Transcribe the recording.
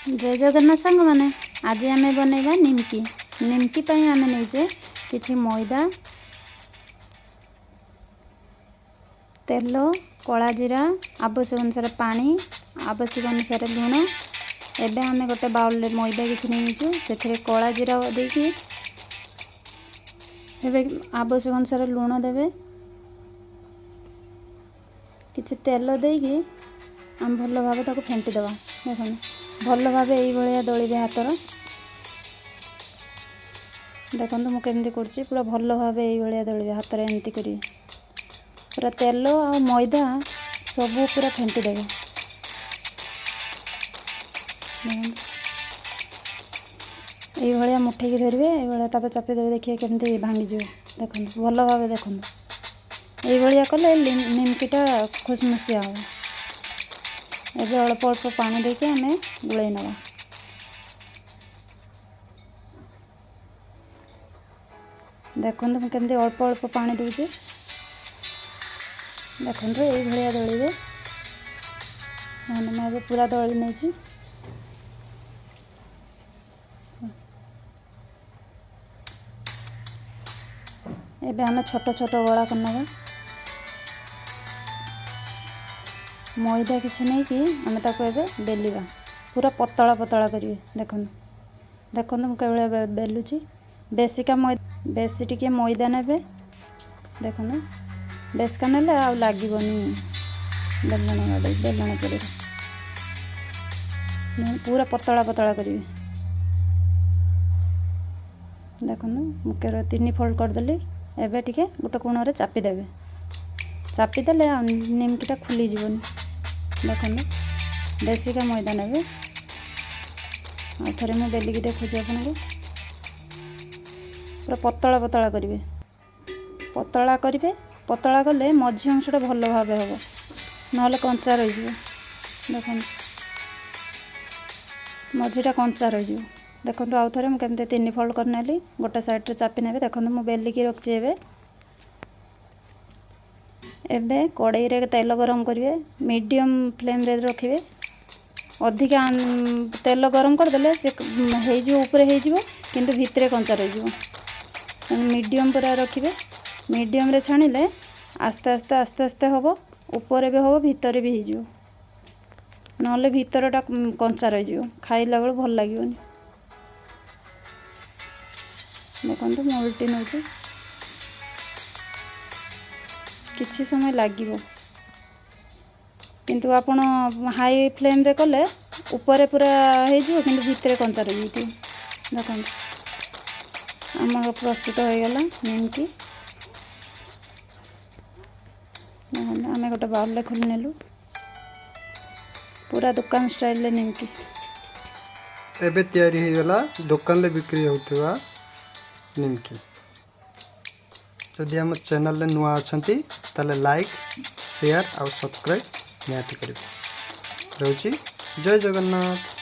ଜୟ ଜଗନ୍ନାଥ ସାଙ୍ଗମାନେ, ଆଜି ଆମେ ବନେଇବା ନିମକି। ନିମକି ପାଇଁ ଆମେ ନେଇଛେ କିଛି ମଇଦା, ତେଲ, କଳା ଜିରା, ଆବଶ୍ୟକ ଅନୁସାରେ ପାଣି, ଆବଶ୍ୟକ ଅନୁସାରେ ଲୁଣ। ଏବେ ଆମେ ଗୋଟେ ବାଉଲରେ ମଇଦା କିଛି ନେଇଛୁ, ସେଥିରେ କଳା ଜିରା ଦେଇକି ଏବେ ଆବଶ୍ୟକ ଅନୁସାରେ ଲୁଣ ଦେବେ, କିଛି ତେଲ ଦେଇକି ଆମେ ଭଲ ଭାବେ ତାକୁ ଫେଣ୍ଟି ଦେବା। ଦେଖନ୍ତୁ, ଭଲ ଭାବେ ଏଇଭଳିଆ ଦଳିବେ ହାତର। ଦେଖନ୍ତୁ ମୁଁ କେମିତି କରୁଛି, ପୁରା ଭଲ ଭାବେ ଏଇଭଳିଆ ଦଳିବେ ହାତରେ, ଏମିତି କରି ପୁରା ତେଲ ଆଉ ମଇଦା ସବୁ ପୁରା ଫେଣ୍ଟି ଦେବେ। ଦେଖନ୍ତୁ, ଏଇଭଳିଆ ମୁଠେଇକି ଧରିବେ, ଏଇଭଳିଆ ତାପରେ ଚାପି ଦେବେ, ଦେଖିବେ କେମିତି ଭାଙ୍ଗିଯିବ। ଦେଖନ୍ତୁ, ଭଲ ଭାବେ ଦେଖନ୍ତୁ, ଏଇଭଳିଆ କଲେ ନିମକିଟା ଖୁସମୁସିଆ ହେବ। ଏବେ ଅଳ୍ପ ଅଳ୍ପ ପାଣି ଦେଇକି ଆମେ ଗୋଳେଇ ନେବା। ଦେଖନ୍ତୁ ମୁଁ କେମିତି ଅଳ୍ପ ଅଳ୍ପ ପାଣି ଦେଉଛି। ଦେଖନ୍ତୁ, ଏଇଭଳିଆ ଦଳିବେ। ମୁଁ ଏବେ ପୁରା ଦଳି ନେଇଛି। ଏବେ ଆମେ ଛୋଟ ଛୋଟ ଗୋଳା କରିନେବା। ମଇଦା କିଛି ନେଇକି ଆମେ ତାକୁ ଏବେ ବେଲିବା, ପୁରା ପତଳା ପତଳା କରିବେ। ଦେଖନ୍ତୁ, ଦେଖନ୍ତୁ ମୁଁ କେଭଳିଆ ବେଲୁଛି। ବେଶୀ ଟିକେ ମଇଦା ନେବେ। ଦେଖନ୍ତୁ, ବେଶିକା ନେଲେ ଆଉ ଲାଗିବନି ବେଲଣ ଗାଡ଼ି ବେଲଣ ପଡ଼ିରେ। ପୁରା ପତଳା ପତଳା କରିବେ। ଦେଖନ୍ତୁ, ମୁଁ 3 ଫୋଲ୍ଡ କରିଦେଲି। ଏବେ ଟିକେ ଗୋଟେ କୋଣରେ ଚାପି ଦେବେ। ଚାପିଦେଲେ ଆଉ ନିମକିଟା ଖୋଲିଯିବନି। ଦେଖନ୍ତୁ, ବେଶିକା ମଇଦା ନେବେ। ଆଉ ଥରେ ମୁଁ ବେଲିକି ଦେଖୁଛି ଆପଣଙ୍କୁ। ପୁରା ପତଳା ପତଳା କରିବେ। ପତଳା କରିବେ, ପତଳା କଲେ ମଝି ଅଂଶଟା ଭଲ ଭାବେ ହେବ, ନହେଲେ କଞ୍ଚା ରହିଯିବ। ଦେଖନ୍ତୁ, ମଝିଟା କଞ୍ଚା ରହିଯିବ। ଦେଖନ୍ତୁ, ଆଉ ଥରେ ମୁଁ କେମିତି 3 ଫୋଲ୍ଡ କରିନେଲି। ଗୋଟେ ସାଇଡ଼୍ରେ ଚାପି ନେବେ। ଦେଖନ୍ତୁ, ମୁଁ ବେଲିକି ରଖିଛି। ଏବେ କଡ଼େଇରେ ତେଲ ଗରମ କରିବେ, ମିଡ଼ିୟମ୍ ଫ୍ଲେମ୍ରେ ରଖିବେ। ଅଧିକା ତେଲ ଗରମ କରିଦେଲେ ସେ ହେଇଯିବ, ଉପରେ ହେଇଯିବ କିନ୍ତୁ ଭିତରେ କଞ୍ଚା ରହିଯିବ। ତେଣୁ ମିଡ଼ିୟମ୍ ପୁରା ରଖିବେ। ମିଡ଼ିୟମ୍ରେ ଛାଣିଲେ ଆସ୍ତେ ଆସ୍ତେ ଆସ୍ତେ ଆସ୍ତେ ହେବ, ଉପରେ ବି ହେବ, ଭିତରେ ବି ହେଇଯିବ। ନହେଲେ ଭିତରଟା କଞ୍ଚା ରହିଯିବ, ଖାଇଲା ବେଳକୁ ଭଲ ଲାଗିବନି। ଦେଖନ୍ତୁ, ମୁଁ ଓଲଟି ନେଉଛି। କିଛି ସମୟ ଲାଗିବ, କିନ୍ତୁ ଆପଣ ହାଇ ଫ୍ଲେମ୍ରେ କଲେ ଉପରେ ପୁରା ହେଇଯିବ କିନ୍ତୁ ଭିତରେ କଞ୍ଚା ରହିଯାଇଥିବ। ଦେଖନ୍ତୁ, ଆମର ପ୍ରସ୍ତୁତ ହୋଇଗଲା ନିମକି। ଦେଖନ୍ତୁ, ଆମେ ଗୋଟେ ବାଉଲରେ ଖୋଲି ନେଲୁ, ପୁରା ଦୋକାନ ଷ୍ଟାଇଲରେ ନିମକି। ଏବେ ତିଆରି ହେଇଗଲା ଦୋକାନରେ ବିକ୍ରି ହେଉଥିବା ନିମକି। ଯଦି ଆମ ଚ୍ୟାନେଲରେ ନୂଆ ଅଛନ୍ତି, ତାହେଲେ ଲାଇକ୍, ସେୟାର ଆଉ ସବସ୍କ୍ରାଇବ୍ ନିହାତି କରିବେ। ରହୁଛି, ଜୟ ଜଗନ୍ନାଥ।